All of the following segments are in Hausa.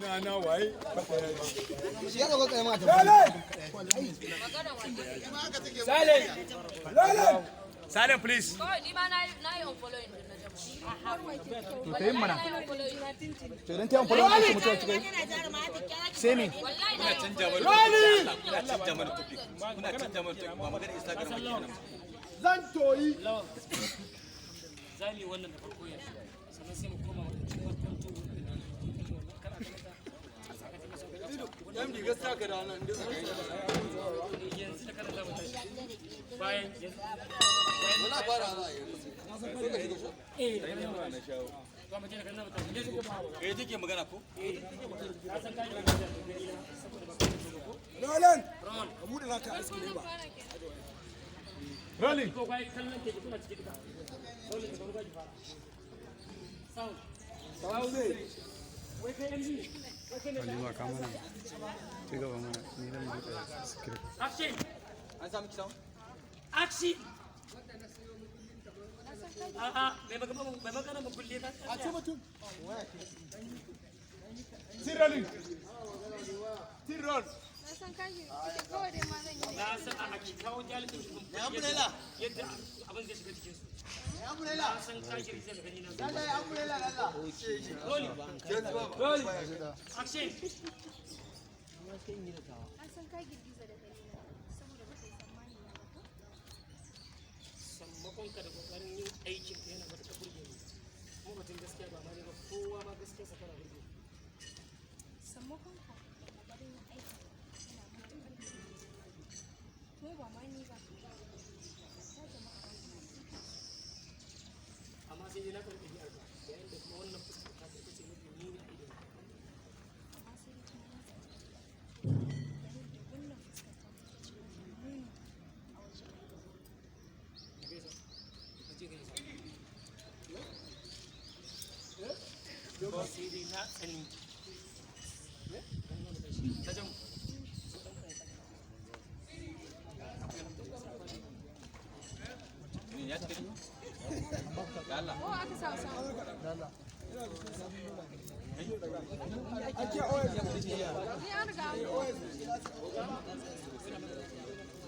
Suna na waye? Shi ya ɗauka kai ta. Silent! Silent! Silent, please. Kawai ni ma na yi unfollowing din na jama'a. To ta yin mana. Wallahi na yi unfollowing. To idan ta yi unfollow ɗin mutuwa kika yi. Sai me? Wallahi na yi Canja unfollowing. mana topic, kuna canja mana topic, kuna canja mana topic, ba magana Instagram ake nan. Zan toyi. Za mu yi wannan da farko yanzu, sannan sai mu koma farkon tubu kana kana. MD, gaskiya ka da nan. Yanzu da kana za mu tashi bayan yanzu. Muna fara za a yi. Eh, da kana za mu tashi, to mu je da kana za mu tashi, let's go. Eh, take magana ko? Ka san kai da gani na saboda ba ka da ko. Roland! Roll. Ka buɗe naka aski ne ba. Rolling. Ko kai kallon ke kuna ciki duka. Rolling, da farko ki fara sound. Wai kai MD, wai kai ne. Halima, ka mana ci gaba mana, ni zan buɗe script. Action. An sami kisan? Action. A'a, mai magana ma kulle ka. A ce mutum. Tirolin. Tirol. Na san kashi kawai dai ma zan yi. Na san a ki kawo jalibin shi yadda abin zai shiga cikin su. Na san kashi zai da gani na. Rolling. Rolling. Action. Na san ka girgiza da gani na saboda ba kai tsammani na ba ko? Sammakonka da kokarin yin aikin ka yana matuƙar burge ni. Kuma batun gaskiya ba ma ne ba, kowa ma gaskiyarsa tana burge ni. Sammakon ka da kokarin yin aikin yana matuƙar burge ni. Kuma ba ma ni ba. Ta jama'a ma suna burge su. Amma sai dai na karɓi ɗabi'ar ka, yayin da kuma wannan fuskar ta ita ce mafi muni a idona. Amma sai dai kuma na tsani ɗabi'ar ka. Yayin da wannan fuskar ta ita ce mafi muni a wajen. Gaisa. Ka je gaisa. Sai dai na tsani. Ta jamu. Ne ya cika ne? Ga Allah. Ko aka sa sa. Ake OS. Ni an riga an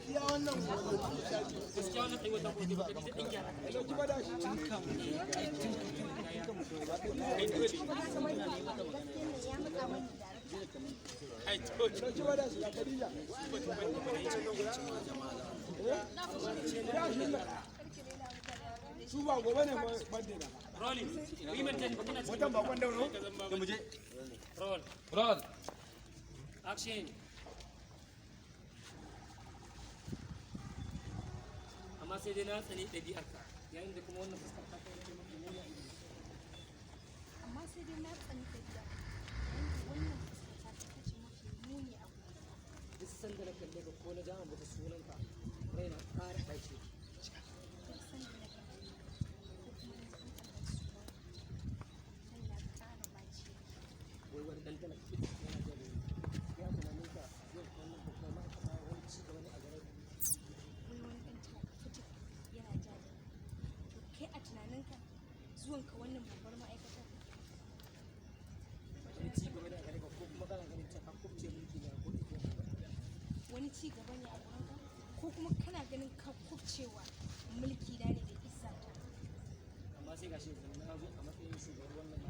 Iya wannan. Gaskiya wannan aiwata ko ba ka ji ɗan gyara. Ɗauki ba da shi. Ya matsa mani da Ɗauki ba da shi ya Khadija. Su ba gobe ne birthday ba. Rolling. We maintain ba kuna cikin. Watan bakon dauro. To mu je. Roll. Roll. Action. Amma sai dai na tsani ɗabi'arka, yayin da kuma wannan fuskar ta kai ce mafi muni a idona. Amma sai dai na tsani ɗabi'ar ka. Yayin da wannan fuskar ta ita ce mafi muni a gurina. Duk sanda na kalle ka ko na ji an bata sunanka, raina ƙara ɓaci. Duk sanda na kalle ka ko kuma na ji an ambaci sunanka, raina ƙara ɓaci yake. Wai wani ɗan talaka yana ja da ni. Ya tunanin ka yau wannan babbar ma'aikata wani ci gaba ne a gare ka? Wai wani ɗan talaka fitik yana ja da ni. To kai a tunaninka zuwanka wannan babbar ma'aikatar Wani ci gaba ne a gare ka, ko kuma kana ganin cewa ka kubce mulki ne ko iko? Wani ci gaba ne a gurinka, ko kuma kana ganin ka kubcewa mulki na ne da izzata? Amma sai gashi yanzu na zo a matsayin shugaban wannan